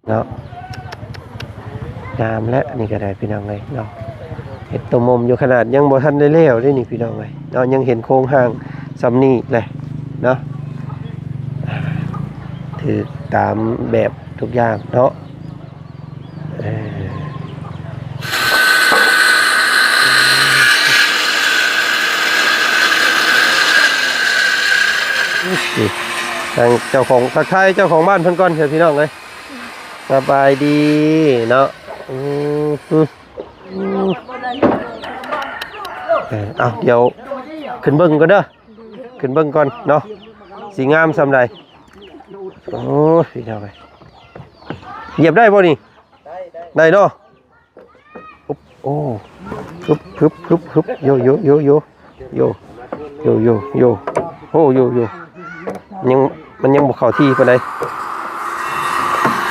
ເນາະ ງາມແຫຼະ ນີ້ກໍໄດ້ພີ່ນ້ອງເອີຍເນາະ. ເຮັດໂຕມຸມຢູ່ ຂະໜາດຍັງບໍ່ທັນໄດ້ແລ້ວເດ້ນີ້ພີ່ນ້ອງເອີຍເນາະ ຍັງເຫັນໂຄງຮ່າງສ່ຳນີ້ແຫຼະເນາະ ຖືກຕາມແບບທຸກຢ່າງເນາະ. ເອີ ທາງເຈົ້າຂອງ ທັກທາຍເຈົ້າຂອງບ້ານເພິ່ນກ່ອນເດີພີ່ນ້ອງເອີຍ. ສະບາຍດີເນາະ. ອືມ ເອີ ເອົາ ດຽວຂຶ້ນເບິ່ງກ່ອນເດີ ຂຶ້ນເບິ່ງກ່ອນເນາະ ຊິງາມສ່ຳໃດ. ໂອ້ຍ ພີ່ນ້ອງເອີຍ ຢຽບໄດ້ບໍ່ນີ້? ໄດ້ ໄດ້ເນາະ. ໂອ້ ຮຶບ ຮຶບ ຮຶບ ຮຶບ ໂຍ ໂຍ ໂຍ ໂຍ ໂຍ ໂຍ ໂຍ ໂຍ ໂອ້ ໂຍ ໂຍ ຍັງ ມັນຍັງບໍ່ເຂົ້າທີ່ປານໃດ.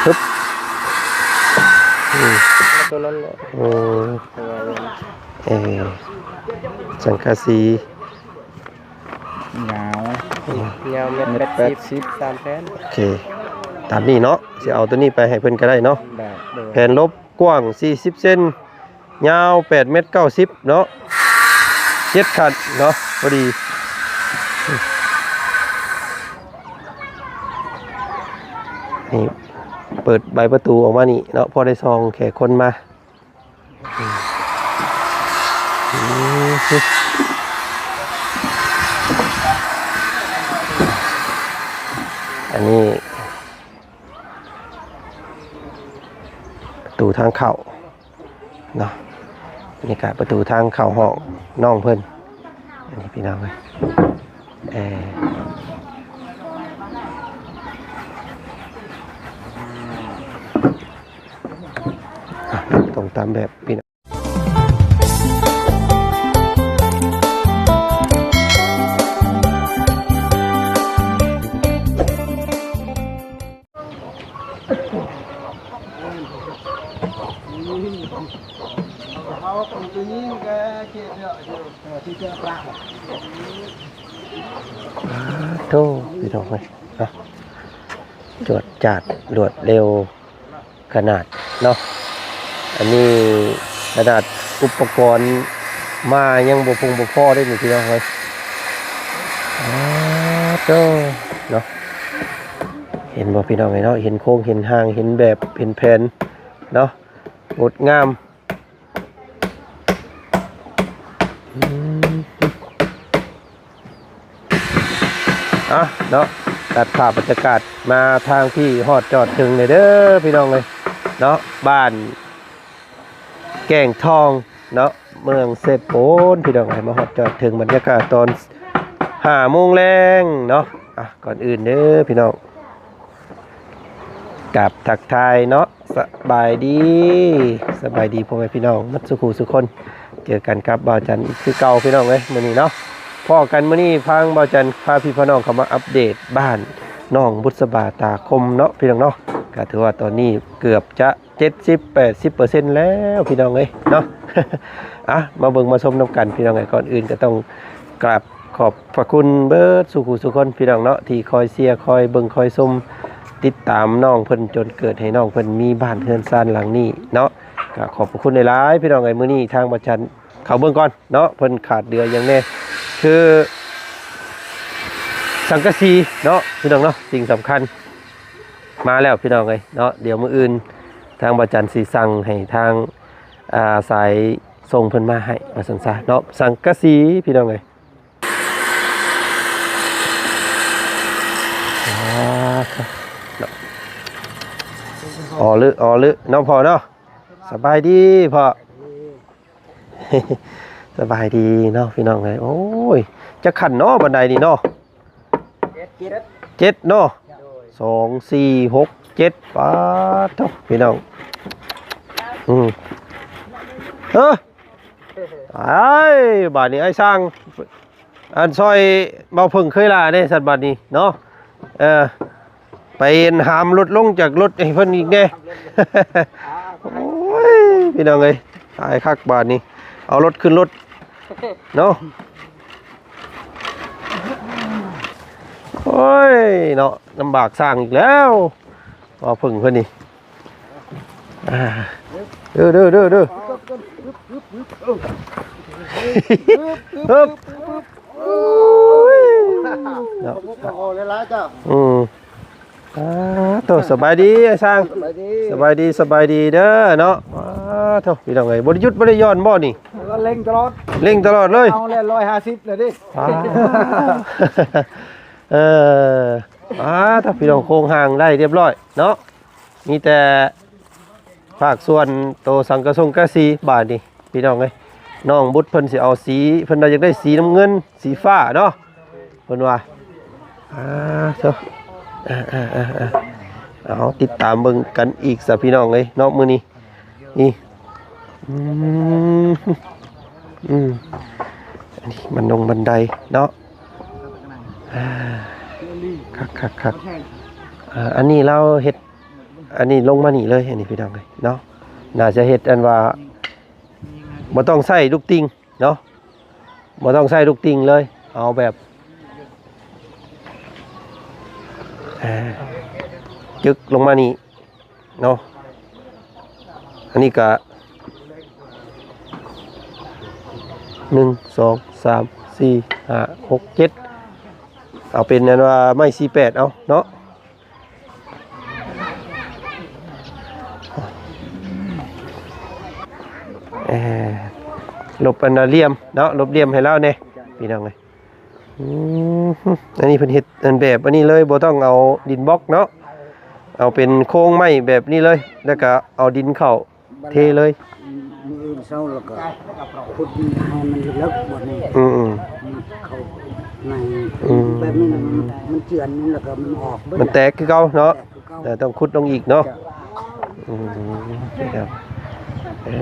ຮຶບ ອືມ ຕົວນັ້ນແຫຼະ ໂອ້ ເອີ ສັງກະສີ ຍາວ ຍາວແມັດ ແມັດແປດສິບ ແປດສິບ ສາມແຜ່ນ. ໂອເຄ ຕາມນີ້ເນາະ ຊິເອົາຕົວນີ້ໄປໃຫ້ເພິ່ນກໍໄດ້ເນາະ. ໄດ້ ໂດຍ ແຜ່ນລົບ ກວ້າງສີ່ສິບເຊັນ ຍາວແປດແມັດເກົ້າສິບເນາະ ເຈັດຂັ້ນເນາະ ພໍດີ. ນີ້ ເປີດບານປະຕູອອກມານີ້ເນາະ ພໍໄດ້ສ່ອງແຂກຄົນມາ. ອືມ ອັນນີ້ປະຕູທາງເຂົ້າ ເນາະ ນີ້ກະປະຕູທາງເຂົ້າຫ້ອງນ້ອງເພິ່ນ. ອັນນີ້ພີ່ນ້ອງເອີຍ ເອີ ອ່ະ ຕົງຕາມແບບພີ່ນ້ອງ. ໂອ້ ພີ່ນ້ອງເອີຍເນາະ ຈວດຈາດລວດເລັວ ຂະໜາດເນາະ. ອັນນີ້ຂະໜາດອຸປະກອນມາຍັງບໍ່ພຽງບໍ່ພໍເດ້ນີ້ພີ່ນ້ອງເອີຍ. ອາໂຕເນາະ ເຫັນບໍ່ພີ່ນ້ອງເອີຍເນາະ ເຫັນໂຄງເຫັນຮ່າງ ເຫັນແບບເຫັນແຜນເນາະ ງົດງາມ. ອືມ ອ່ະເນາະ ຕັດພາບບັນຍາກາດມາທາງທີ່ຮອດຈອດເຖິງເລີຍເດີພີ່ນ້ອງເອີຍເນາະ ບ້ານແກ້ງທອງເນາະ ເມືອງເຊໂປນ ພີ່ນ້ອງເອີຍ. ມາຮອດຈອດເຖິງບັນຍາກາດຕອນຫ້າໂມງແລງເນາະ. ອ່ະ ກ່ອນອື່ນເດີພີ່ນ້ອງ ກາບທັກທາຍເນາະ ສະບາຍດີ ສະບາຍດີພໍ່ແມ່ພີ່ນ້ອງໝົດສູ່ຄູ່ສູ່ຄົນ. ເຈີກັນກັບບ່າວຈັນອີກຄືເກົ່າພີ່ນ້ອງເອີຍ ມື້ນີ້ເນາະ. ພໍ້ກັນມື້ນີ້ ທາງບ່າວຈັນພາພີ່ພານ້ອງເຂົ້າມາອັບເດດບ້ານໜອງບຸດສະບາຕາຄົມເນາະ ພີ່ນ້ອງເນາະ. ກະຖືວ່າຕອນນີ້ເກືອບຈະເຈັດສິບແປດສິບເປີເຊັນແລ້ວພີ່ນ້ອງເອີຍເນາະ. ອ່ະ ມາເບິ່ງມາຊົມນຳກັນພີ່ນ້ອງເອີຍ. ກ່ອນອື່ນກໍຕ້ອງກາບຂອບພະຄຸນເບິດສູ່ຄູ່ສູ່ຄົນພີ່ນ້ອງເນາະ ທີ່ຄອຍເຊຍ ຄອຍເບິ່ງ ຄອຍຊົມ ຕິດຕາມນ້ອງເພິ່ນ ຈົນເກີດໃຫ້ນ້ອງເພິ່ນມີບ້ານເຮືອນຊານຫຼັງນີ້ເນາະ. ກໍຂອບພະຄຸນຫຼາຍໆພີ່ນ້ອງເອີຍ. ມື້ນີ້ທາງບ່າວຈັນເຂົ້າເບິ່ງກ່ອນເນາະ ເພິ່ນຂາດເຫຼືອຫຍັງແດ່ ຄືສັງກະສີເນາະ ພີ່ນ້ອງເນາະ. ສິ່ງສຳຄັນມາແລ້ວພີ່ນ້ອງເອີຍເນາະ. ດຽວມື້ອື່ນທາງບ່າວຈັນຊິສັ່ງໃຫ້ທາງ ອ່າ ສາຍສົ່ງເພິ່ນມາໃຫ້ວ່າຊັ້ນຊະເນາະ ສັງກະສີພີ່ນ້ອງເອີຍ. ອໍ ເນາະ ອໍ ເລີ ອໍ ເລີເນາະພໍ່ເນາະ. ສະບາຍດີພໍ່ ສະບາຍດີເນາະພີ່ນ້ອງເອີຍ. ໂອ້ຍ ຈັກຂັ້ນເນາະ ບັນໄດນີ້ເນາະ? ເຈັດ ເຈັດເນາະ. ສອງ ສີ່ ຫົກ ເຈັດ ປາດໂທ້ ພີ່ນ້ອງ. ອືມ ເອີ ອ້າຍ ບາດນີ້ອ້າຍຊ່າງ ອັນ ຊ່ອຍເບົາເຜິ້ງເຄີຍລາເດ້ ສັດ ບາດນີ້ເນາະ. ເອີ ໄປຫາມລົດລົງຈາກລົດໃຫ້ເພິ່ນອີກແດ່. ໂອ້ຍ ພີ່ນ້ອງເອີຍ ຕາຍຄັກບາດນີ້ ເອົາລົດຂຶ້ນລົດເນາະ. ໂອ້ຍ ເນາະ ລຳບາກຊ່າງອີກແລ້ວ ເບົາເຜິ້ງເພິ່ນນີ້. ອ່າ ເດີ ເດີ ເດີ ເດີ ຮຶບ ໂອ້ຍ ເນາະ ອືມ ອ່າ ໂຕ ສະບາຍດີອ້າຍຊ່າງ ສະບາຍດີ ສະບາຍດີ ສະບາຍດີເດີເນາະ ອ່າ ໂຕ ພີ່ນ້ອງເອີຍ ບໍ່ໄດ້ຢຸດບໍ່ໄດ້ຢ່ອນບໍ່ນີ້ ເລັ່ງຕະຫຼອດ ເລັ່ງຕະຫຼອດເລີຍ ເອົາແລ້ວ ຮ້ອຍຫ້າສິບແລ້ວເດ້ ອ່າ ເອີ ອ່າ ໂຕ ພີ່ນ້ອງ ໂຄງຮ່າງໄດ້ຮຽບຮ້ອຍເນາະ ມີແຕ່ພາກສ່ວນໂຕສັງກະສົງກະສີບາດນີ້ ພີ່ນ້ອງເອີຍ ນ້ອງບຸດເພິ່ນຊິເອົາສີ ເພິ່ນວ່າຢາກໄດ້ສີນ້ຳເງິນ ສີຟ້າເນາະ ເພິ່ນວ່າ ອ່າ ໂທ້ ເອົາ ຕິດຕາມເບິ່ງກັນອີກຊະ ພີ່ນ້ອງເອີຍເນາະ ມື້ນີ້ ນີ້ ອືມ ອືມ ອັນນີ້ບັນດົງບັນໄດເນາະ ອ່າ ຄັກໆໆ ອ່າ ອັນນີ້ລາວເຮັດ ອັນນີ້ລົງມານີ້ເລີຍ ອັນນີ້ພີ່ນ້ອງເອີຍເນາະ ໜ້າຈະເຮັດອັນວ່າ ບໍ່ຕ້ອງໃຊ້ລູກຕິ່ງເນາະ ບໍ່ຕ້ອງໃຊ້ລູກຕິ່ງເລີຍ ເອົາແບບ ອ່າ ຈຶກລົງມານີ້ເນາະ ອັນນີ້ກະ ໜຶ່ງ ສອງ ສາມ ສີ່ ຫ້າ ຫົກ ເຈັດ ເອົາເປັນອັນວ່າໄມ້ສີ່ແປດເອົາເນາະ ເອີ ຫຼົບອັນນ່າຫຼ່ຽມເນາະ ຫຼົບຫຼ່ຽມໃຫ້ລາວແດ່ ພີ່ນ້ອງເອີຍ ອືມ ອັນນີ້ເພິ່ນເຮັດອັນແບບອັນນີ້ເລີຍ ບໍ່ຕ້ອງເອົາດິນບລັອກເນາະ ເອົາເປັນໂຄງໄມ້ແບບນີ້ເລີຍ ແລ້ວກະເອົາດິນເຂົ້າ ເທເລີຍ ມື້ອື່ນເຊົ້າແລ້ວກໍຂຸດໃຫ້ມັນເລິກໆ ບາດນີ້ ອືມໆ ມັນເຂົ້າໃນ ອືມ ແບບນີ້ນະ ມັນ ມັນເຈື່ອນນີ້ ແລ້ວກໍມັນອອກເບິດ ມັນແຕກຄືເກົ່າເນາະ ແຕກຄືເກົ່າ ແຕ່ຕ້ອງຂຸດລົງອີກເນາະ ເຈົ້າ ອືມ ເຈົ້າ ເອີ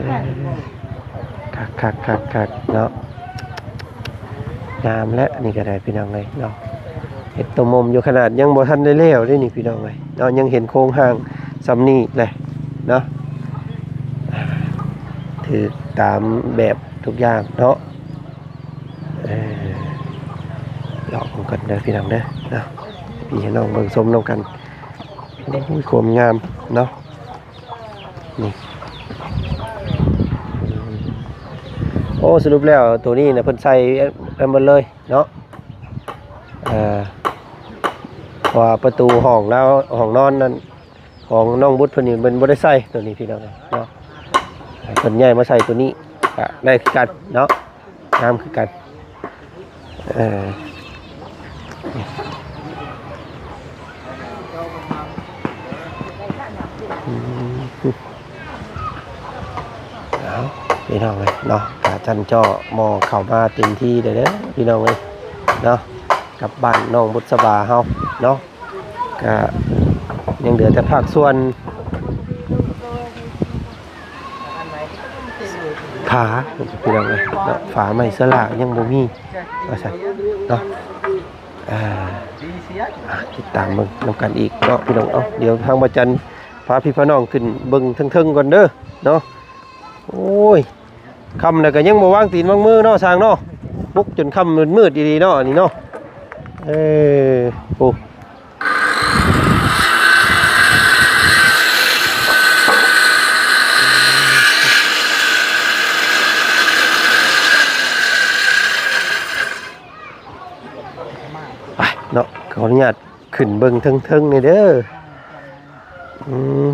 ຄັກໆໆໆ ເນາະ ງາມແຫຼະ ນີ້ກໍໄດ້ ພີ່ນ້ອງເອີຍເນາະ ເຮັດຕົ້ມໂມມຢູ່ ຂະໜາດຍັງບໍ່ທັນໄດ້ແລ້ວເດ້ນີ້ ພີ່ນ້ອງເອີຍເນາະ ຍັງເຫັນໂຄງຮ່າງສ່ຳນີ້ແຫຼະເນາະ ຖືກຕາມແບບທຸກຢ່າງເນາະ ເອີ ລອງເບິ່ງກ່ອນເດີ ພີ່ນ້ອງເດີເນາະ ພີ່ນ້ອງເບິ່ງຊົມນຳກັນ ໂອ້ຍ ຄວາມງາມເນາະ ນີ້ ໂອ້ ສະຫຼຸບແລ້ວໂຕນີ້ນະ ເພິ່ນໃສ່ແມ່ນເບິດເລີຍເນາະ ເອີ ເພາະວ່າປະຕູຫ້ອງລາວ ຫ້ອງນອນນັ້ນ ຂອງນ້ອງບຸດເພິ່ນນີ້ ເພິ່ນບໍ່ໄດ້ໃສ່ໂຕນີ້ ພີ່ນ້ອງເນາະ ເພິ່ນຍ້າຍມາໃສ່ໂຕນີ້ ກະໄດ້ຄືກັນເນາະ ງາມຄືກັນ ເອີ ອືມ ເອົາ ພີ່ນ້ອງເອີຍເນາະ ກະຈັນຈໍ່ໝໍ້ເຂົ້າມາເຕັມທີ່ເດີ ເດີ ພີ່ນ້ອງເອີຍເນາະ ກັບບ້ານນ້ອງບຸດສະບາເຮົາເນາະ ກະຍັງເຫຼືອແຕ່ພາກສ່ວນຝາ ພີ່ນ້ອງເອີຍເນາະ ຝາໄມ້ສະຫຼາກຍັງບໍ່ມີວ່າຊັ້ນເນາະ ອ່າ ອ່າ ຕິດຕາມເບິ່ງນຳກັນອີກເນາະ ພີ່ນ້ອງເນາະ ດຽວທາງບ່າວຈັນພາພີ່ພານ້ອງຂຶ້ນເບິ່ງເທິງໆກ່ອນເດີເນາະ ໂອ້ຍ ຄ່ຳແລ້ວກໍຍັງບໍ່ວາງຕີນວາງມືເນາະ ຊ່າງເນາະ ປຸກຈົນຄ່ຳມືດໆອີ່ຫຼີເນາະ ອັນນີ້ເນາະ ເອີ ໂອ້ ໄປເນາະ ຂໍອະນຸຍາດຂຶ້ນເບິ່ງເທິງໆແດ່ເດີ ອືມ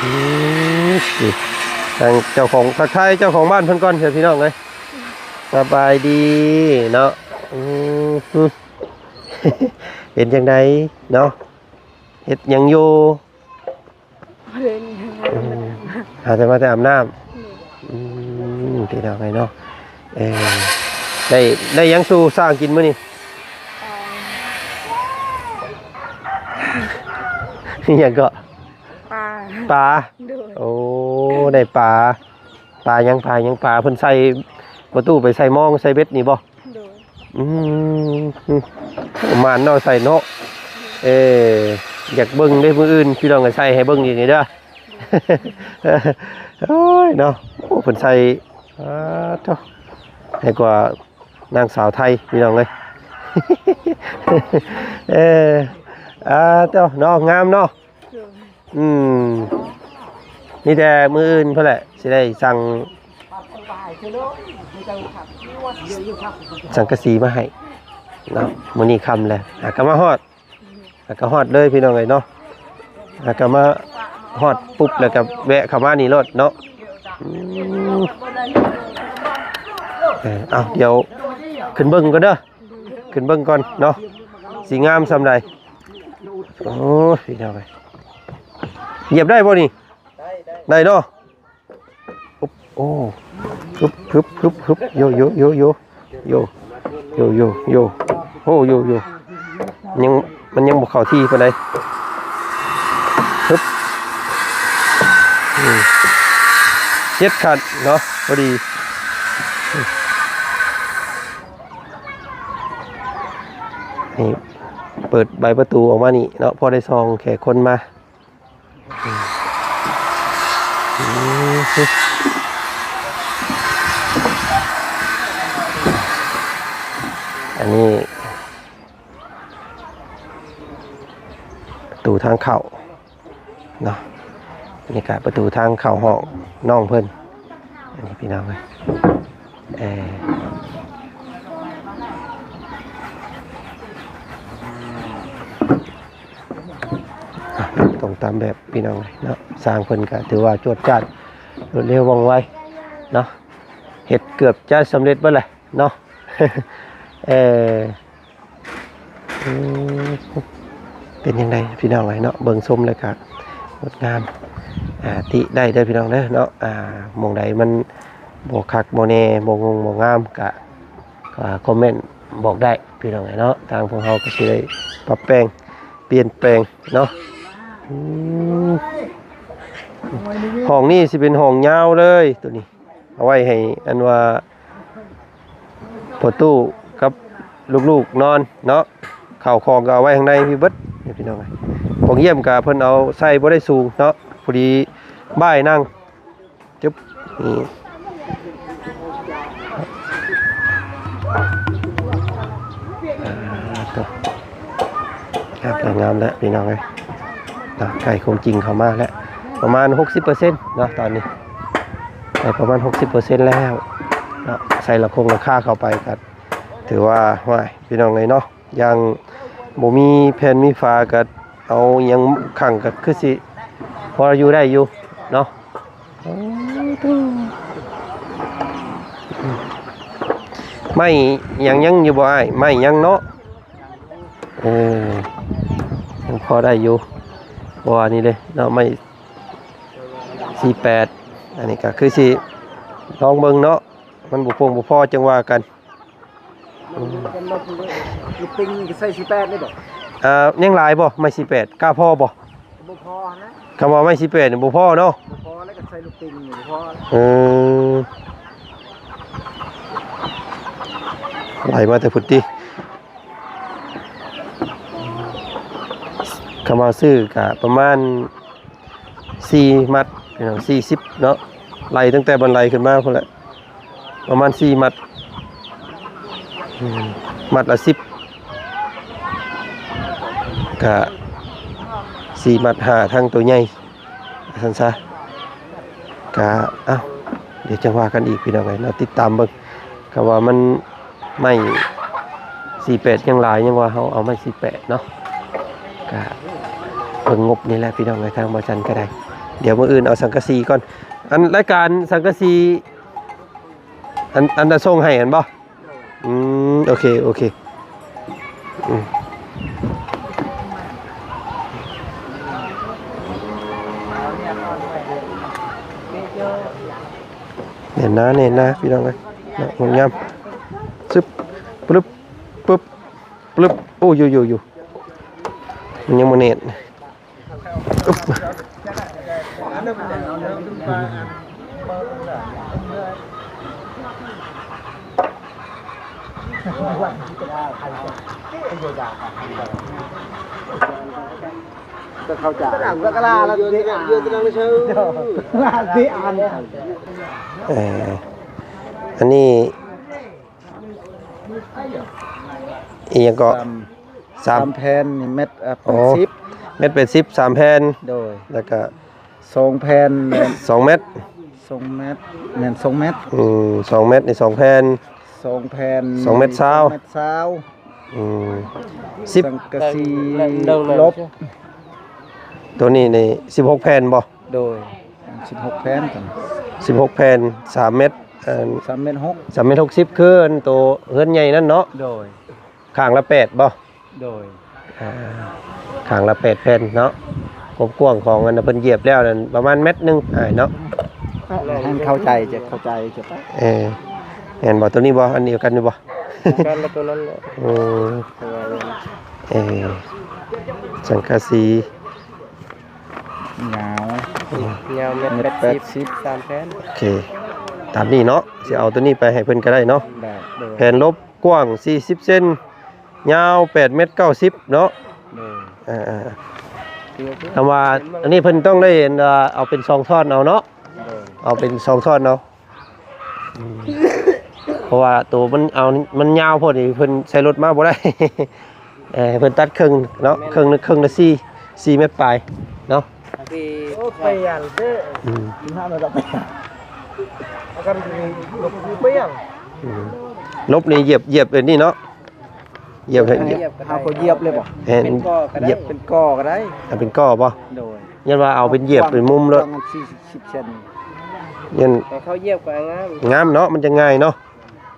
ອືມ ນີ້ ທາງເຈົ້າຂອງ ທັກທາຍເຈົ້າຂອງບ້ານເພິ່ນກ່ອນເດີ ພີ່ນ້ອງເອີຍ ສະບາຍດີເນາະ ອືມ ເປັນຈັ່ງໃດເນາະ ເຮັດຫຍັງຢູ່? ບໍ່ໄດ້ເຮັດຫຍັງ ອືມ ຫາແຕ່ມາແຕ່ອາບນ້ຳ ອືມ ພີ່ນ້ອງເອີຍເນາະ ເອີ ໄດ້ ໄດ້ຫຍັງສູ່ຊ່າງກິນມື້ນີ້? ເອີ ອີຫຍັງເກາະ? ປາ ປາ ໂດຍ ໂອ້ ໄດ້ປາ ປາຫຍັງ ປາຫຍັງ ປາເພິ່ນໃສ່ປະຕູໄປໃສ່ມອງໃສ່ເບັດນີ້ບໍ່? ໂດຍ ອືມ ປະມານເນາະ ໃສ່ເນາະ ເອີ ຢາກເບິ່ງເດ້ ມື້ອື່ນພີ່ນ້ອງກໍໃສ່ໃຫ້ເບິ່ງອີກນີ້ເດີ ໂອ້ຍເນາະ ໂອ້ ເພິ່ນໃສ່ ອາ ໂທ້ ໃຫ້ກວ່ານາງສາວໄທ ພີ່ນ້ອງເອີຍ ເອີ ອາ ໂທ້ເນາະ ງາມເນາະ ໂດຍ ອືມ ມີແຕ່ມື້ອື່ນພຸ້ນແຫຼະ ຊິໄດ້ສັ່ງ ສັງກະສີມາໃຫ້ເນາະ. ມື້ນີ້ຄ່ຳແລ້ວ ຫາກະມາຮອດ ຫາກະຮອດເລີຍພີ່ນ້ອງເອີຍເນາະ. ຫາກະມາຮອດປຸບ ແລ້ວກະແວະເຂົ້າມານີ້ໂລດເນາະ. ອືມ ເອີ ເອົາ ດຽວຂຶ້ນເບິ່ງກ່ອນເດີ ຂຶ້ນເບິ່ງກ່ອນເນາະ ຊິງາມສ່ຳໃດ. ໂອ້ຍ ພີ່ນ້ອງເອີຍ ຢຽບໄດ້ບໍ່ນີ້? ໄດ້ເນາະ. ໂອ້ ຮຶບ ຮຶບ ຮຶບ ຮຶບ ໂຍ ໂຍ ໂຍ ໂຍ ໂຍ ໂຍ ໂຍ ໂຍ ໂອ້ ໂຍ ໂຍ ຍັງ ມັນຍັງບໍ່ເຂົ້າທີ່ປານໃດ. ຮຶບ ອືມ ເຈັດຂັ້ນເນາະ ພໍດີ. ນີ້ ເປີດບານປະຕູອອກມານີ້ເນາະ ພໍໄດ້ສ່ອງແຂກຄົນມາ. ອັນນີ້ປະຕູທາງເຂົ້າເນາະ ນີ້ກະປະຕູທາງເຂົ້າຫ້ອງນ້ອງເພິ່ນ. ອັນນີ້ພີ່ນ້ອງເອີຍ ເອີ ອ່ະ ຕົງຕາມແບບພີ່ນ້ອງເອີຍເນາະ. ຊ່າງເພິ່ນກະຖືວ່າຈວດຈາດ ລວດເລັວວ່ອງໄວເນາະ ເຮັດເກືອບຈະສຳເລັດເບິດແຫຼະເນາະ. ເອີ ອືມ ເປັນຈັ່ງໃດພີ່ນ້ອງເອີຍເນາະ ເບິ່ງຊົມແລ້ວກະງົດງາມ ອ່າ ຕິໄດ້ເດີພີ່ນ້ອງເດີເນາະ. ອ່າ ໝ່ອງໃດມັນບໍ່ຄັກບໍ່ແນ່ ບໍ່ງົງບໍ່ງາມກະ ກະຄອມເມັນບອກໄດ້ພີ່ນ້ອງເອີຍເນາະ. ທາງພວກເຮົາກະຊິໄດ້ປັບແປງປ່ຽນແປງເນາະ. ອືມ ຫ້ອງນີ້ຊິເປັນຫ້ອງຍາວເລີຍໂຕນີ້ ເອົາໄວ້ໃຫ້ອັນວ່າພໍ່ຕູ້ກັບລູກໆນອນເນາະ. ເຂົ້າຂອງກະເອົາໄວ້ຂ້າງໃນພີ້ເບິດ ນີ້ພີ່ນ້ອງເອີຍ. ປ່ອງຢ້ຽມກະເພິ່ນເອົາໃສ່ບໍ່ໄດ້ສູງເນາະ ພໍດີບ່າຍນັ່ງ ຈຶບ ນີ້ ອ່າ ໂຕ ງາມແລ້ວ ງາມແລ້ວພີ່ນ້ອງເອີຍເນາະ. ໃກ້ຄວາມຈິງເຂົ້າມາແລ້ວ ປະມານຫົກສິບເປີເຊັນເນາະ ຕອນນີ້ ໄດ້ປະມານຫົກສິບເປີເຊັນແລ້ວເນາະ. ໃສ່ລະຄົງລະຄາເຂົ້າໄປກະຖືວ່າ ໂອ້ຍ ພີ່ນ້ອງເອີຍເນາະ ຢ່າງບໍ່ມີແຜ່ນມີຝາກະເອົາຫຍັງຂັງກະຄືຊິພໍຢູ່ໄດ້ຢູ່ເນາະ. ໂອ້ ໄມ້ຫຍັງຍັງຢູ່ບໍ່ອ້າຍ? ໄມ້ຫຍັງເນາະ? ເອີ ຍັງພໍໄດ້ຢູ່ ເພາະວ່ານີ້ເດ້ເນາະ ໄມ້ສີ່ແປດ ອັນນີ້ກະຄືຊິລອງເບິ່ງເນາະ ມັນບໍ່ພຽງບໍ່ພໍຈັ່ງວ່າກັນ. ອືມ ລູກປິງນີ້ກະໃສ່ສີ່ແປດເລີຍບໍ່? ອ່າ ຍັງຫຼາຍບໍ່? ໄມ້ສີ່ແປດ ກະພໍບໍ່? ບໍ່ພໍຫັ້ນນະ ຄຳວ່າໄມ້ສີ່ແປດນີ້ບໍ່ພໍເນາະ ບໍ່ພໍແລ້ວກະໃສ່ລູກປິງນີ້ບໍ່ພໍ. ເອີ ໄລ່ມາແຕ່ພຸ້ນຕິ ຄຳວ່າຊື້ກະປະມານ ສີ່ມັດພີ່ນ້ອງ ສີ່ສິບເນາະ ໄລ່ຕັ້ງແຕ່ບັນໄດຂຶ້ນມາພຸ້ນແຫຼະ ປະມານສີ່ມັດ ອືມ ມັດລະສິບ ກະສີ່ມັດຫ້າ ທັງໂຕໃຫຍ່ ວ່າຊັ້ນຊະ. ກະ ເອົ້າ ດຽວຈັ່ງວ່າກັນອີກພີ່ນ້ອງເອີຍເນາະ ຕິດຕາມເບິ່ງ ກະວ່າມັນ ໄມ້ສີ່ແປດຍັງຫຼາຍ ຍັງວ່າເຮົາເອົາໄມ້ສີ່ແປດເນາະ ກະເບິ່ງງົບນີ້ແຫຼະພີ່ນ້ອງເອີຍ ທາງບ່າວຈັນກະໄດ້ ດຽວມື້ອື່ນເອົາສັງກະສີກ່ອນ. ອັນລາຍການສັງກະສີ ອັນ ອັນນັ້ນສົ່ງໃຫ້ຫັ້ນບໍ່? ອືມ ໂອເຄ ໂອເຄ ອືມ ແໜ້ນໜາ ແໜ້ນໜາ ພີ່ນ້ອງເອີຍ ເນາະ ງົດງາມ ຊຶບ ປຶບ ປຶບ ປຶບ ໂອ້ ຢູ່ ຢູ່ ຢູ່ ມັນຍັງບໍ່ແໜ້ນ ອຶບ ເອີ ອັນນີ້ ອີ່ຫຍັງເກາະ? ສາມ ສາມ ສາມແຜ່ນນີ້ແມັດ ເອີ ໂອ້ ແປດສິບ ແມັດແປດສິບ ສາມແຜ່ນ ໂດຍ ແລ້ວກະ ສອງແຜ່ນ ສອງແມັດ ສອງແມັດ ແມ່ນສອງແມັດ ອືມ ສອງແມັດນີ້ສອງແຜ່ນ ສອງແຜ່ນ ສອງແມັດຊາວ ສອງແມັດຊາວ ອືມ ສິບ ສັງກະສີ ລົບ ໂຕນີ້ນີ້ສິບຫົກແຜ່ນບໍ່? ໂດຍ ສິບຫົກແຜ່ນ ສິບຫົກແຜ່ນ ສາມແມັດ ອັນ ສາມແມັດຫົກ ສາມແມັດຫົກສິບ ຄືອັນໂຕເຮືອນໃຫຍ່ນັ້ນເນາະ ໂດຍ ຂ້າງລະແປດບໍ່? ໂດຍ ອ່າ ຂ້າງລະແປດແຜ່ນເນາະ ຄວາມກວ້າງຂອງອັນເພິ່ນຢຽບແລ້ວນັ້ນປະມານແມັດໜຶ່ງອ້າຍເນາະ ໃຫ້ເຂົ້າໃຈ ຈະເຂົ້າໃຈ ຈະ ເອີ ແມ່ນບໍ່? ໂຕນີ້ບໍ່? ອັນດຽວກັນຢູ່ບໍ່? ກັນລະໂຕນັ້ນແຫຼະ ອືມ ເອີ ສັງກະສີ ຍາວ ຍາວແມັດແປດສິບ ສາມແຜ່ນ ໂອເຄ ຕາມນີ້ເນາະ ຊິເອົາໂຕນີ້ໄປໃຫ້ເພິ່ນກໍໄດ້ເນາະ ແຜ່ນລົບ ກວ້າງສີ່ສິບເຊັນ ຍາວແປດແມັດເກົ້າສິບເນາະ ເອີ ອ່າໆ ຄຳວ່າອັນນີ້ເພິ່ນຕ້ອງໄດ້ ເອີ ເອົາເປັນສອງທ່ອນເອົາເນາະ ເອົາເປັນສອງທ່ອນເອົາ ອືມ ເພາະວ່າໂຕມັນເອົາ ມັນຍາວໂພດນີ້ ເພິ່ນໃສ່ລົດມາບໍ່ໄດ້ ເອີ ເພິ່ນຕັດເຄິ່ງເນາະ ເຄິ່ງ ເຄິ່ງລະສີ່ ສີ່ແມັດປາຍເນາະ ໂອ້ ໄປຢ່າງເດີ ອືມ ອືມ ລົບນີ້ຢຽບ ຢຽບແບບນີ້ເນາະ ຢຽບໃຫ້ ຢຽບ ເຮົາກໍຢຽບເລີຍບໍ່? ເປັນກໍກໍໄດ້ ຢຽບເປັນກໍກໍໄດ້ ເອົາເປັນກໍບໍ່? ໂດຍ ຢ້ານວ່າເອົາເປັນຢຽບເປັນມຸມໂລດ ກວ້າງສີ່ສິບເຊັນ ຢ້ານ ໃຫ້ເຂົາຢຽບກໍງາມ ງາມເນາະ ມັນຈະງ່າຍເນາະ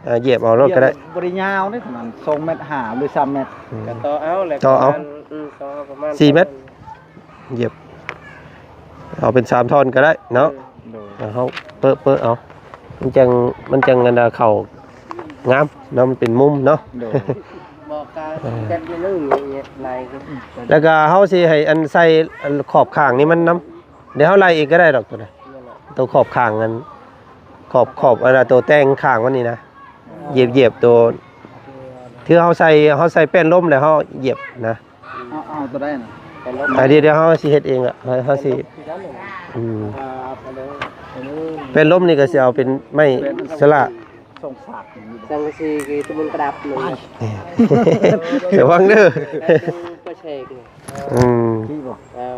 ອ່າ ຢຽບເອົາໂລດກໍໄດ້ ບໍ່ໄດ້ຍາວເດ້ ປະມານສອງແມັດຫ້າ ຫຼື ສາມແມັດ ອືມ ກໍຕໍ່ເອົາແຫຼະ ຕໍ່ເອົາ ປະມານ ອືມ ຕໍ່ເອົາປະມານສີ່ແມັດ ຢຽບ ເອົາເປັນສາມທ່ອນກໍໄດ້ເນາະ ເອີ ໂດຍ ເຮົາເປິເປີເອົາ ມັນຈັ່ງ ມັນຈັ່ງອັນເຂົ້າງາມເນາະ ມັນເປັນມຸມເນາະ ໂດຍ ບໍ່ກະ ເອີ ແຕ່ງໜຶ່ງ ແລ້ວກໍເຮົາຊິໃຫ້ອັນໃສ່ອັນຂອບຂ້າງນີ້ມັນນຳ ດຽວເຮົາໄລ່ເອງກໍໄດ້ດອກໂຕນັ້ນ ໂຕຂອບຂ້າງອັນ ຂອບ ຂອບອັນໂຕແຕ່ງຂ້າງມັນນີ້ນະ ຢຽບ ຢຽບໂຕ ຄືເຮົາໃສ່ ເຮົາໃສ່ແປ້ນລົມແລ້ວເຮົາຢຽບນະ ເອົາ ເອົາໂຕໃດນະ? ແປ້ນລົມ ອ່າ ດຽວ ດຽວເຮົາຊິເຮັດເອງລະ ເຮົາ ເຮົາຊິ ອືມ ອ່າ ແປ້ນລົມນີ້ກໍຊິເອົາເປັນໄມ້ ແປ້ນລົມ ໂຊລາ ສອງສາກ ສັງກະສີຄືຕົວມັນປະດັບເລີຍ ລະວັງເດີ ປະເຊກ ອືມ ດີບໍ່? ເອີ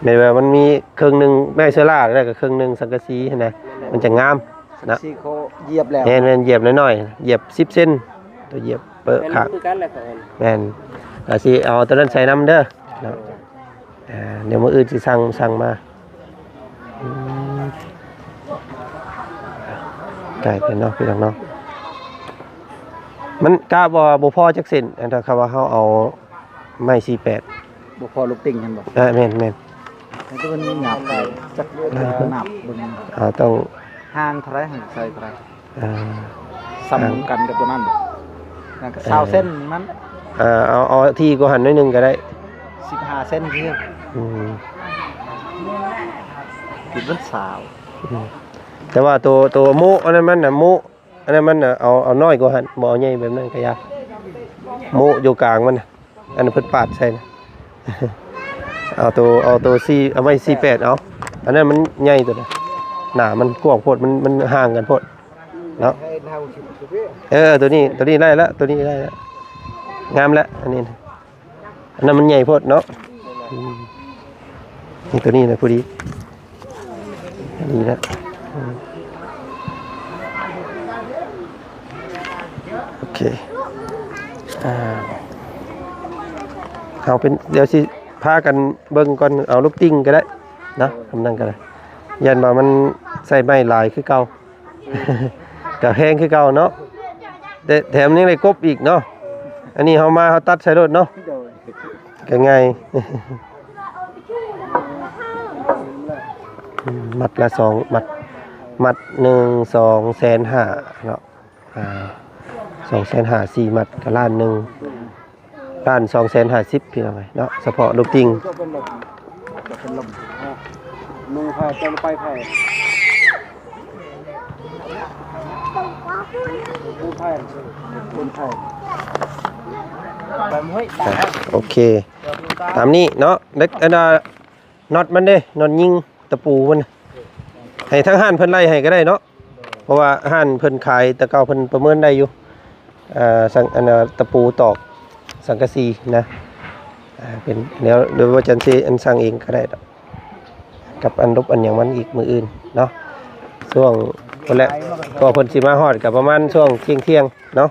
ແມ່ນວ່າມັນມີເຄິ່ງໜຶ່ງໄມ້ໂຊລາ ແລ້ວກໍເຄິ່ງໜຶ່ງສັງກະສີຫັ້ນນະ ມັນຈະງາມ ນະ ຊິຂໍຢຽບແລ້ວ ແມ່ນໆ ຢຽບໜ້ອຍໆ ຢຽບສິບເຊັນ ໂຕຢຽບເປີຂ້າງ ແມ່ນຄືກັນແຫຼະ ແມ່ນ ກໍຊິເອົາໂຕນັ້ນໃສ່ນຳເດີເນາະ ອ່າ ດຽວມື້ອື່ນຊິສັ່ງ ສັ່ງມາ ອືມ ໄກເປັນເນາະ ພີ່ນ້ອງເນາະ ມັນກະບໍ່ ບໍ່ພໍຈັກເສັ້ນ ອັນຖ້າຄຳວ່າເຮົາເອົາໄມ້ສີ່ແປດ ບໍ່ພໍລູກຕິ່ງຫັ້ນບໍ່? ເອີ ແມ່ນໆ ໃຫ້ຕົວນີ້ຫຍັບໄປ ຈັກນັບເບິ່ງ ເຮົາຕ້ອງ ຫ່າງເທົ່າໃດ? ໃສ່ເທົ່າໃດ? ເອີ ສ່ຳກັນກັບຕົວນັ້ນບໍ່? ນັ້ນກໍຊາວເຊັນມັນ ເອີ ເອົາ ເອົາທີ່ກວ່າຫັ້ນໜ້ອຍໜຶ່ງກໍໄດ້ ສິບຫ້າເຊັນ ອືມ ເປັນມັນຊາວ ອືມ ແຕ່ວ່າໂຕ ໂຕໂມອັນນັ້ນມັນນະ ໂມ ອັນນັ້ນມັນນະ ເອົາ ເອົານ້ອຍກວ່າຫັ້ນ ບໍ່ເອົາໃຫຍ່ແບບນັ້ນກໍຢ່າ ໂມຢູ່ກາງມັນນະ ອັນນັ້ນເພິ່ນປາດໃສ່ນະ ເອົາໂຕ ເອົາໂຕສີ່ ເອົາໄມ້ສີ່ແປດ ເອົາ ອັນນັ້ນມັນໃຫຍ່ໂຕນັ້ນ ໜ້າມັນກວ້າງໂພດ ມັນ ມັນຫ່າງກັນໂພດເນາະ ເອີ ໂຕນີ້ ໂຕນີ້ໄດ້ລະ ໂຕນີ້ໄດ້ລະ ງາມລະ ອັນນີ້ນະ ອັນນັ້ນມັນໃຫຍ່ໂພດເນາະ ອືມ ນີ້ ໂຕນີ້ນະ ພໍດີ ດີແລ້ວ ອືມ ໂອເຄ ອ່າ ເຮົາເປັນ ດຽວຊິພາກັນເບິ່ງກ່ອນ ເອົາລູກຕິ່ງກໍໄດ້ເນາະ ກຳລັງກໍໄດ້ ຢ້ານວ່າມັນໃຊ້ໄມ້ຫຼາຍຄືເກົ່າ ກໍແພງຄືເກົ່າເນາະ ແຕ່ແຖມຍັງໄດ້ກົບອີກເນາະ ອັນນີ້ເຮົາມາເຮົາຕັດໃສ່ໂລດເນາະ ໂດຍ ກໍງ່າຍ ມັດລະສອງມັດ ມັດໜຶ່ງ ສອງແສນຫ້າເນາະ ອ່າ ສອງແສນຫ້າ ສີ່ມັດກໍລ້ານໜຶ່ງ ລ້ານສອງແສນຫ້າສິບ ພີ່ນ້ອງເອີຍເນາະ ສະເພາະລູກຕິ່ງ ໜຶ່ງໄພ ເຈົ້າໄປໄພ ໂອເຄ ຕາມນີ້ເນາະ ເດັກ ອັນນ່າ ນັອດມັນເດ້ ນັອດຍິງຕະປູມັນ ໃຫ້ທາງຮ້ານເພິ່ນໄລ່ໃຫ້ກໍໄດ້ເນາະ ເພາະວ່າຮ້ານເພິ່ນຂາຍ ແຕ່ເກົ່າເພິ່ນປະເມີນໄດ້ຢູ່ ເອີ ສັງ ອັນນ່າ ຕະປູຕອກສັງກະສີນະ ເປັນແນວ ຫຼືວ່າຈັ່ງຊີ້ ອັນ ສັ່ງເອງກໍໄດ້ດອກ ກັບອັນລົບອັນຫຍັງມັນອີກມື້ອື່ນເນາະ ຊ່ວງພຸ້ນແຫຼະ ກໍເພິ່ນຊິມາຮອດກໍປະມານຊ່ວງທ່ຽງໆເນາະ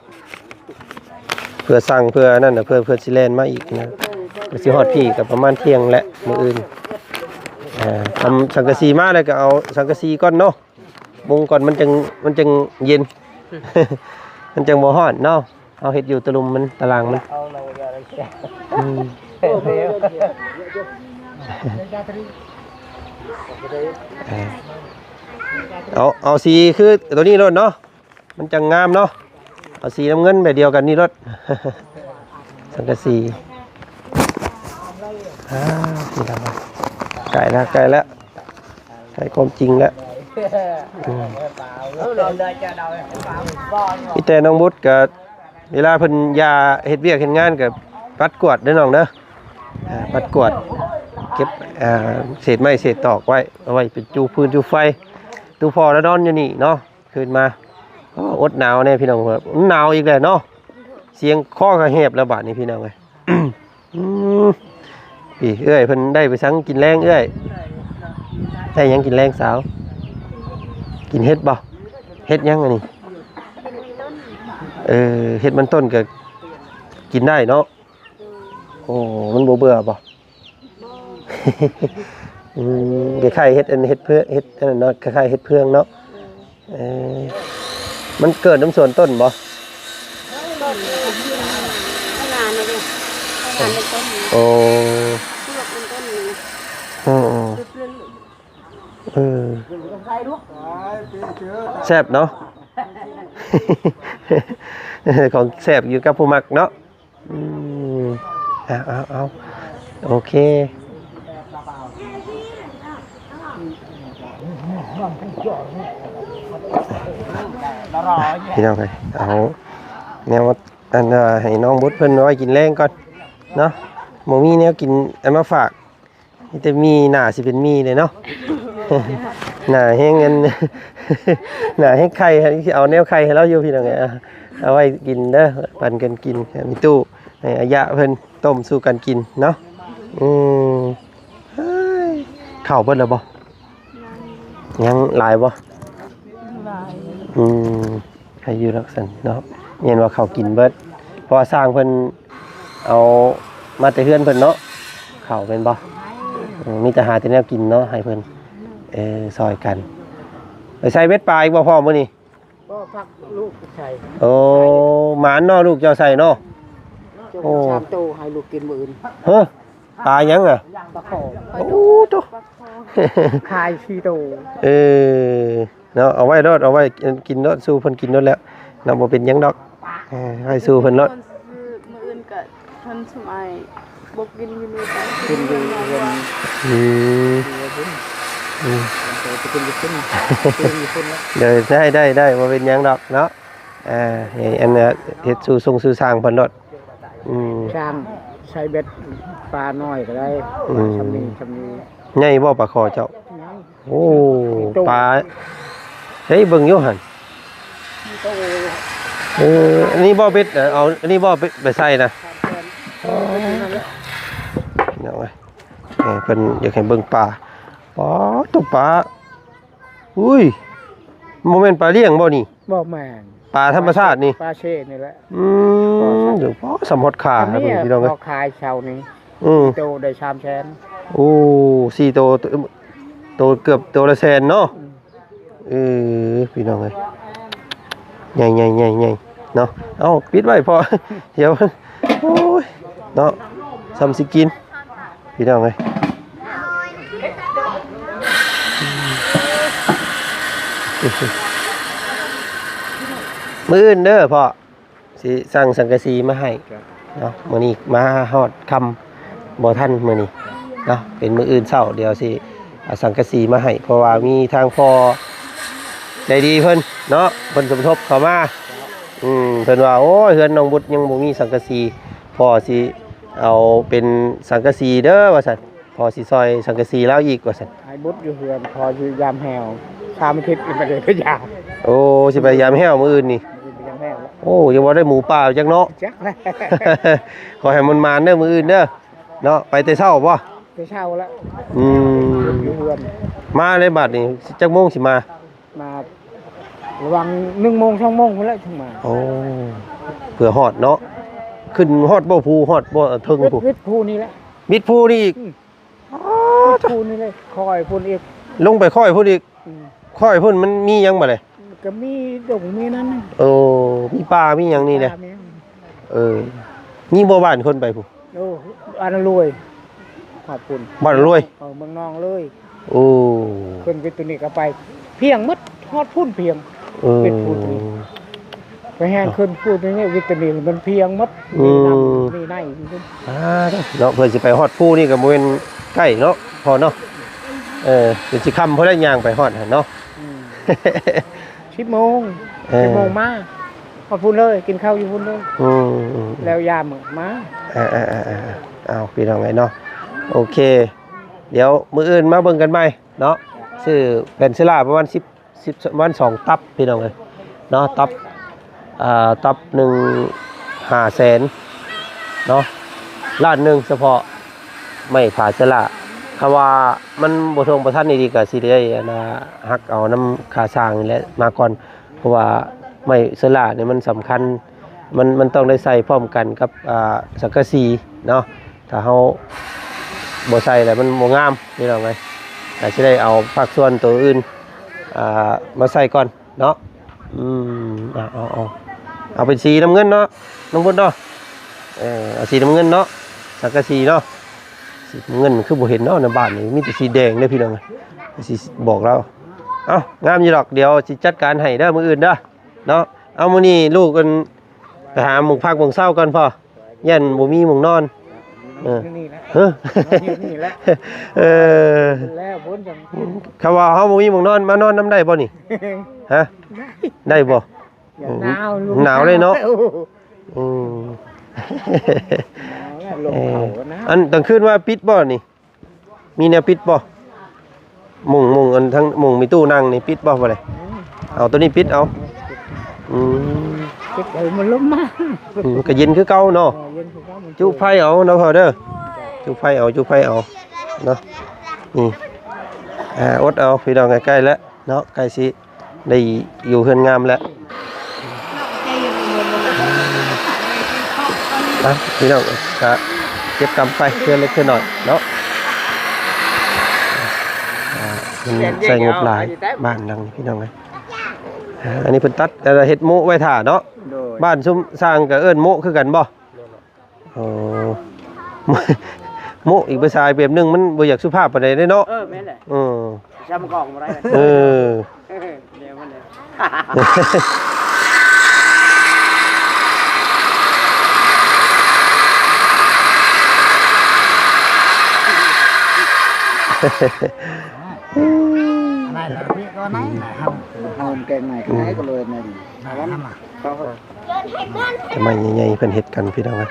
ເພື່ອສັ່ງເພື່ອນັ້ນນະ ເພື່ອ ເພື່ອຊິແລ່ນມາອີກນະ ກໍຊິຮອດພີ້ກໍປະມານທ່ຽງແຫຼະມື້ອື່ນ ອ່າ ທຳສັງກະສີມາແລ້ວກໍເອົາສັງກະສີກ່ອນເນາະ ມຸງກ່ອນ ມັນຈັ່ງ ມັນຈັ່ງເຢັນ ມັນຈັ່ງບໍ່ຮ້ອນເນາະ ເຮົາເຮັດຢູ່ຕະລຸ່ມມັນ ຕະລາງມັນ ອືມ ເອົາ ເອົາສີຄືໂຕນີ້ໂລດເນາະ ມັນຈັ່ງງາມເນາະ ເອົາສີນ້ຳເງິນແບບດຽວກັນນີ້ໂລດ ສັງກະສີ ອ່າ ໃກ້ແລ້ວ ໃກ້ແລ້ວ ໃກ້ຄວາມຈິງແລ້ວ ອືມ ມີແຕ່ນ້ອງບຸດກໍ ເວລາເພິ່ນຢ່າເຮັດວຽກເຮັດງານກໍປັດກວາດເດີນ້ອງເດີ ອ່າ ປັດກວາດ ເກັບ ອ່າ ເສດໄມ້ເສດຕອກໄວ້ ເອົາໄວ້ເປັນຈູຟືນຈູໄຟ ຕູພໍ່ລະນອນຢູ່ນີ້ເນາະ ຄືນມາ ໂອ້ ອົດໜາວແດ່ພີ່ນ້ອງ ມັນໜາວອີກແລ້ວເນາະ ສຽງຄໍກໍແຫບແລ້ວບາດນີ້ພີ່ນ້ອງເອີຍ ອືມ ນີ້ເອື້ອຍເພິ່ນໄດ້ໄປສັງກິນແລງເອື້ອຍ ໄດ້ຫຍັງກິນແລງສາວ ກິນເຫັດບໍ່ ເຫັດຫຍັງອັນນີ້ ເອີ ເຫັດມັນຕົ້ນກໍກິນໄດ້ເນາະ ໂອ້ ມັນບໍ່ເບື່ອບໍ່? ອືມ ຄ້າຍໆເຫັດອັນ ເຫັດເຜືອກ ເຫັດອັນນັ້ນເນາະ ຄ້າຍໆເຫັດເຜືອກເນາະ ເອີ ມັນເກີດນຳສວນຕົ້ນບໍ່? ຕົ້ນ ຂະໜາດນີ້ເດ້ ຂະໜາດເປັນຕົ້ນ ໂອ້ ເຜືອກເປັນຕົ້ນນີ້ ເອີ ເອີ ເອີ ແຊບເນາະ ຂອງແຊບຢູ່ກັບຜູ້ມັກເນາະ. ອືມ ເອົາ ເອົາ ເອົາ ໂອເຄ ພີ່ນ້ອງເອີຍ ເອົາແນວ ອັນ ໃຫ້ນ້ອງບຸດເພິ່ນເອົາໄວ້ກິນແລງກ່ອນເນາະ ບໍ່ມີແນວກິນອັນມາຝາກ. ມີແຕ່ໝີ່ ໜ້າຊິເປັນໝີ່ເດ້ເນາະ ໜ້າແຮງອັນ ໜ້າແຮງໄຂ່ ຊິເອົາແນວໄຂ່ໃຫ້ລາວຢູ່ພີ່ນ້ອງເອີຍ ເອົາໄວ້ກິນເດີ ປັນກັນກິນ ມີຕູ້ໃຫ້ອາຍະເພິ່ນຕົ້ມສູ່ກັນກິນເນາະ ອືມ ເອີຍ ເຂົ້າເບິດແລ້ວບໍ່? ຍັງ ຍັງຫຼາຍບໍ່? ຫຼາຍ ອືມ ໃຫ້ຢູ່ດອກຊັ້ນເນາະ ແມ່ນວ່າເຂົາກິນເບິດ ເພາະວ່າຊ່າງເພິ່ນເອົາມາແຕ່ເຮືອນເພິ່ນເນາະ ເຂົາແມ່ນບໍ່? ອືມ ມີແຕ່ຫາແຕ່ແນວກິນເນາະໃຫ້ເພິ່ນ ເອີ ຊ່ອຍກັນ ໄປໃສ່ເບັດປາອີກບໍ່ພໍ່ມື້ນີ້? ບໍ່ ພັກລູກໃສ່ ໂອ້ ໝານເນາະ ລູກເຈົ້າໃສ່ເນາະ ໂອ້ ສາມໂຕໃຫ້ລູກກິນມື້ອື່ນ ເຮີ ປາຫຍັງອະ? ປາຄໍ່ ໂອ້ໂຕ ຂາຍສີ່ໂຕ ເອີ ເນາະ ເອົາໄວ້ໂລດ ເອົາໄວ້ກິນໂລດ ສູ່ເພິ່ນກິນໂລດແລ້ວເນາະ ບໍ່ເປັນຫຍັງດອກ ເອີ ໄວ້ສູ່ເພິ່ນໂລດ ມື້ອື່ນກະເພິ່ນຊຸມອ້າຍບໍ່ກິນຢູ່ນີ້ ກິນຢູ່ເຮືອນ ອືມ ກິນຢູ່ພຸ້ນ ອືມ ໄປກິນຢູ່ພຸ້ນ ກິນຢູ່ພຸ້ນແລ້ວ ໄດ້ ໄດ້ ໄດ້ ບໍ່ເປັນຫຍັງດອກເນາະ ເອີ ໃຫ້ອັນ ເຮັດສູ່ຊົງສູ່ຊ່າງເພິ່ນໂລດ ອືມ ຊ່າງໃສ່ເບັດປານ້ອຍກໍໄດ້ ອືມ ຊ່ຳນີ້ ຊ່ຳນີ້ ໃຫຍ່ບໍ່ປາຄໍ່ເຈົ້າ? ໃຫຍ່ ໂອ້ ໂຕ ປາ ເອີຍ ເບິ່ງຢູ່ຫັ້ນ ໂຕ ເອີ ອັນນີ້ບໍ່ເບັດ ເອົາ ອັນນີ້ບໍ່ເບັດໄປໃສ່ນະ ເອົາໄວ້ ເອີ ເພິ່ນຢາກໃຫ້ເບິ່ງປາ ປາ ໂຕປາ ອຸ້ຍ ບໍ່ແມ່ນປາລ້ຽງບໍ່ນີ້? ບໍ່ແມ່ນ ປາທຳມະຊາດນີ້ ປາເຊນີ້ແຫຼະ ອືມ ປາເຊ ໂອ້ ສ່ຳຮອດຂາ ອັນນີ້ ພີ່ນ້ອງເອີຍ ເຂົາຂາຍເຊົ້ານີ້ ອືມ ໂຕໄດ້ສາມແສນ ໂອ້ ສີ່ໂຕ ໂຕເກືອບໂຕລະແສນເນາະ ອືມ ເອີ ພີ່ນ້ອງເອີຍ ໃຫຍ່ໆໆໆ ເນາະ ເອົາ ປິດໄວ້ພໍ ດຽວ ໂອ້ຍ ເນາະ ສ່ຳຊິກິນ ພີ່ນ້ອງເອີຍ ມື້ອື່ນເດີພໍ່ ຊິສັ່ງສັງກະສີມາໃຫ້ເນາະ ມື້ນີ້ມາຮອດຄ່ຳບໍ່ທັນມື້ນີ້ເນາະ ເປັນມື້ອື່ນເຊົ້າ ດຽວຊິເອົາສັງກະສີມາໃຫ້ ເພາະວ່າມີທາງພໍ່ໃຈດີເພິ່ນເນາະ ເພິ່ນສົມທົບເຂົ້າມາ ອືມ ເພິ່ນວ່າ ໂອ້ຍ ເຮືອນນ້ອງບຸດຍັງບໍ່ມີສັງກະສີ ພໍ່ຊິເອົາເປັນສັງກະສີເດີ ວ່າຊັ້ນ ພໍ່ຊິຊ່ອຍສັງກະສີລາວອີກວ່າຊັ້ນ ອ້າຍບຸດຢູ່ເຮືອນ ພໍ່ຊິຢາມແຫ້ວ ສາມອາທິດ ໄປເລີຍໄປຢາມ ໂອ້ ຊິໄປຢາມແຫ້ວມື້ອື່ນນີ້ ມື້ອື່ນໄປຢາມແຫ້ວແລ້ວ ໂອ້ ຢ່າວ່າໄດ້ໝູປ່າຈັກເນາະ ຈັກແຫຼະ ຂໍໃຫ້ມັນໝານເດີມື້ອື່ນເດີ ເນາະ ໄປແຕ່ເຊົ້າບໍ່? ແຕ່ເຊົ້າແລ້ວ ອືມ ຢູ່ເຮືອນ ມາໃນບາດນີ້ຈັກໂມງຊິມາ? ມາລະຫວ່າງໜຶ່ງໂມງ ສອງໂມງພຸ້ນແຫຼະ ຈຶ່ງມາ. ໂອ້ ເພື່ອຮອດເນາະ. ຂຶ້ນຮອດບໍ່ພູ ຮອດບໍ່ເທິງ ວິດ ພູ ວິດພູນີ້ແຫຼະ ວິດພູນີ້ອີກ. ອືມ ອໍ ພູນີ້ເລີຍ ຄ່ອຍພຸ້ນອີກ ລົງໄປຄ່ອຍພຸ້ນອີກ. ອືມ ຄ່ອຍພຸ້ນມັນມີຫຍັງບາດນີ້? ກໍມີດົງມີນັ້ນ. ໂອ້ ມີປ່າມີຫຍັງນີ້ແຫຼະ. ເອີ ມີບໍ່ບ້ານຄົນໄປພຸ້ນ? ໂອ້ ອັນລວຍ ຮອດພຸ້ນ ບ້ານລວຍ. ເອີ ເມືອງນອງເລີຍ. ໂອ້ ຂຶ້ນວິດຕົວນີ້ກໍໄປພຽງໝົດ ຮອດພຸ້ນພຽງ. ເອີ ວິດພູນີ້ ໄປແຮ່ນຂຶ້ນພູນີ້ ວິດຕາມິນມັນພຽງໝົດ. ອືມ ມີນ້ຳມີໃນຢູ່ພຸ້ນ. ອ່າ ເນາະ ເພື່ອຊິໄປຮອດພູນີ້ກໍບໍ່ແມ່ນໃກ້ເນາະພໍ່ເນາະ. ເອີ ເປັນຊິຄ່ຳພຸ້ນແຫຼະ ຍ່າງໄປຮອດຫັ້ນເນາະ. ອືມ ສິບໂມງ ເອີ ສິບໂມງມາຮອດພຸ້ນເລີຍ ກິນເຂົ້າຢູ່ພຸ້ນເລີຍ. ອືມ ແລ້ວຍາມມາ. ເອົາ ເອົາ ເອົາ ເອົາ ເອົາ ພີ່ນ້ອງເອີຍເນາະ. ໂອເຄ ດຽວມື້ອື່ນມາເບິ່ງກັນໃໝ່ເນາະ. ຊື້ແຜ່ນເຊລາປະມານສິບ ສິບ ປະມານສອງຕັບພີ່ນ້ອງເອີຍເນາະ. ຕັບ ອ່າ ຕັບໜຶ່ງຫ້າແສນເນາະ ລ້ານໜຶ່ງສະເພາະໄມ້ຜາເຊລາ. ຄຳວ່າມັນບໍ່ທົ່ງບໍ່ທັນອີ່ຫຼີ ກະຊິໄດ້ອັນນ່າ ຫັກເອົານຳຄ່າສ້າງນີ້ແຫຼະມາກ່ອນ ເພາະວ່າໄມ້ເຊລານີ້ມັນສຳຄັນ ມັນ ມັນຕ້ອງໄດ້ໃສ່ພ້ອມກັນກັບ ອ່າ ສັງກະສີເນາະ. ຖ້າເຮົາບໍ່ໃສ່ແລ້ວມັນບໍ່ງາມພີ່ນ້ອງເອີຍ. ກະຊິໄດ້ເອົາພາກສ່ວນໂຕອື່ນ ອ່າ ມາໃສ່ກ່ອນເນາະ. ອືມ ເອົາ ເອົາ ເອົາ ເອົາເປັນສີນ້ຳເງິນເນາະ ນ້ອງບຸນເນາະ. ເອີ ເອົາສີນ້ຳເງິນເນາະ ສັງກະສີເນາະ. ສີນ້ຳເງິນຄືບໍ່ເຫັນເນາະ ໃນບ້ານນີ້ມີແຕ່ສີແດງເດ້ພີ່ນ້ອງເອີຍ. ຊິບອກລາວ ເອົ້າ ງາມຢູ່ດອກ. ດຽວຊິຈັດການໃຫ້ເດີ ມື້ອື່ນເດີເນາະ. ເອົາ ມື້ນີ້ລູກເພິ່ນ ໄປຫາໝ່ອງພັກໝ່ອງເຊົາກ່ອນພໍ່ ຢ້ານບໍ່ມີໝ່ອງນອນ. ເອີ ຢູ່ນີ້ແຫຼະ ຮະ ຢູ່ນີ້ແຫຼະ. ເອີ ແລ້ວພຸ້ນຈັ່ງ ຄຳວ່າເຮົາບໍ່ມີໝ່ອງນອນ ມານອນນຳໄດ້ບໍ່ນີ້? ຮະ ໄດ້ບໍ່? ໂອ້ ໜາວ ໜາວເລີຍເນາະ. ໂອ້ ອືມ ໜາວແລ້ວ ລົມເຂົ້ານະ. ເອີ ອັນກາງຄືນວ່າປິດບໍ່ນີ້? ມີແນວປິດບໍ່? ມຸ້ງ ມຸ້ງອັນທັງ ມຸ້ງມີຕູ້ນັ່ງນີ້ປິດບໍ່ ບໍ່ໄດ້? ອືມ ເອົາໂຕນີ້ປິດເອົາ. ອືມ ປິດໃຫ້ມັນລົມມາ. ອືມ ກໍເຢັນຄືເກົ່າເນາະ. ເອີ ເຢັນຄືເກົ່າ. ຈຸໄຟເອົາເນາະພໍ່ເດີ ຈຸໄຟເອົາ ຈຸໄຟເອົາເນາະ. ນີ້ ອ່າ ອົດເອົາພີ່ນ້ອງ ໃກ້ໆແລ້ວເນາະ ໃກ້ຊິ ໄດ້ຢູ່ເຮືອນງາມແລ້ວ. ອ່ະ ພີ່ນ້ອງ ກະເກັບກຳໄປເທື່ອເລັກເທື່ອໜ້ອຍເນາະ. ອ່າ ມັນໃຊ້ງົບຫຼາຍ ບ້ານຫຼັງນີ້ພີ່ນ້ອງເອີຍ. ອ່າ ອັນນີ້ເພິ່ນຕັດ ເຮັດໂມະໄວ້ຖ້າເນາະ. ໂດຍ ບ້ານຊຸມຊ່າງກະເອີ້ນໂມະຄືກັນບໍ່? ໂອ້ ໂມະອີກພາສາແບບໜຶ່ງ ມັນບໍ່ຢາກສຸພາບປານໃດເດ້ເນາະ. ເອີ ແມ່ນແຫຼະ. ເອີ ຈຳກອງບໍ່ໄດ້. ເອີ ແນວມັນເດ້. ອັນນັ້ນລະເວກກໍໄດ້ນະ ເຮົາ ເຮົາແກງໃໝ່ກໍໄດ້ ກໍເລີຍແມ່ນ ແຕ່ໄມ້ໃຫຍ່ໆເພິ່ນເຮັດກັນພີ່ນ້ອງເອີຍ.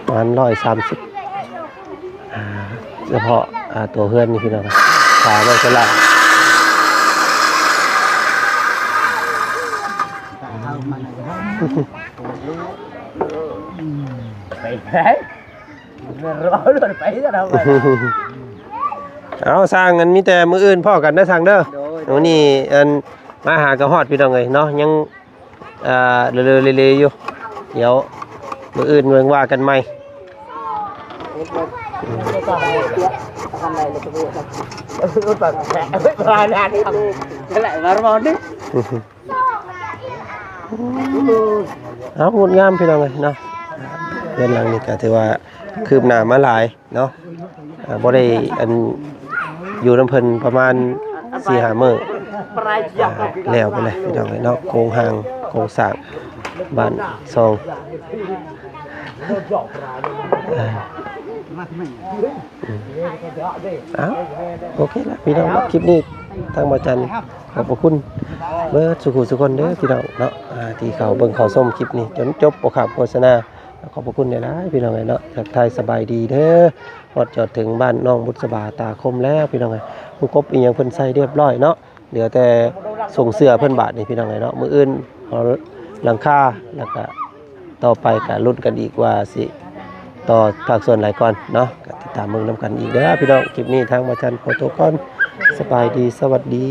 ປະມານຮ້ອຍສາມສິບ ອ່າ ສະເພາະ ອ່າ ຕົວເຮືອນນີ້ພີ່ນ້ອງ ຝາມັນສະຫຼາຍ. ໄປໄດ້ ເອົາ ຊ່າງ ອັນ ມີແຕ່ມື້ອື່ນພໍ້ກັນເດີຊ່າງເດີ. ໂດຍ ມື້ນີ້ ອັນ ມາຫາກໍຮອດພີ່ນ້ອງເອີຍເນາະ ຍັງ ອ່າ ເລີໆເລໆຢູ່ ດຽວມື້ອື່ນເບິ່ງວ່າກັນໃໝ່. ເອົາ ງົດງາມພີ່ນ້ອງເອີຍເນາະ ເຮືອນຫຼັງນີ້ກໍຖືວ່າຄືບໜ້າມາຫຼາຍເນາະ. ອ່າ ບໍ່ໄດ້ ອັນ ຢູ່ນຳເພິ່ນປະມານສີ່ຫ້າມື້ ອ່າ ແລ້ວໄປແລ້ວພີ່ນ້ອງເອີຍເນາະ. ໂຄງຮ່າງໂຄງສ້າງບ້ານຊ່ອງ ອ່າ ອ້າວ ໂອເຄລະພີ່ນ້ອງເນາະ ຄລິບນີ້ທາງບ່າວຈັນຂອບພະຄຸນເບິດສູ່ຜູ້ສູ່ຄົນເດີພີ່ນ້ອງເນາະ ອ່າ ທີ່ເຂົ້າເບິ່ງເຂົ້າຊົມຄລິບນີ້ຈົນຈົບ ບໍ່ຂາດໂຄສະນາ. ຂອບພະຄຸນຫຼາຍໆ ພີ່ນ້ອງເອີຍເນາະ ທັກທາຍສະບາຍດີເດີ. ຮອດຈອດເຖິງບ້ານນ້ອງບຸດສະບາຕາຄົມແລ້ວພີ່ນ້ອງເອີຍ ໝູ່ກົບອີ່ຫຍັງເພິ່ນໃສ່ຮຽບຮ້ອຍເນາະ ເຫຼືອແຕ່ສົ່ງເສື້ອເພິ່ນບາດນີ້ພີ່ນ້ອງເອີຍເນາະ. ມື້ອື່ນເອົາຫຼັງຄາ ແລ້ວກະຕໍ່ໄປກະລຸ້ນກັນອີກວ່າຊິຕໍ່ພາກສ່ວນໃດກ່ອນເນາະ ກະຕິດຕາມເບິ່ງນຳກັນອີກເດີພີ່ນ້ອງ. ຄລິບນີ້ທາງບ່າວຈັນຂໍຕົວກ່ອນ ສະບາຍດີ ສະຫວັດດີ.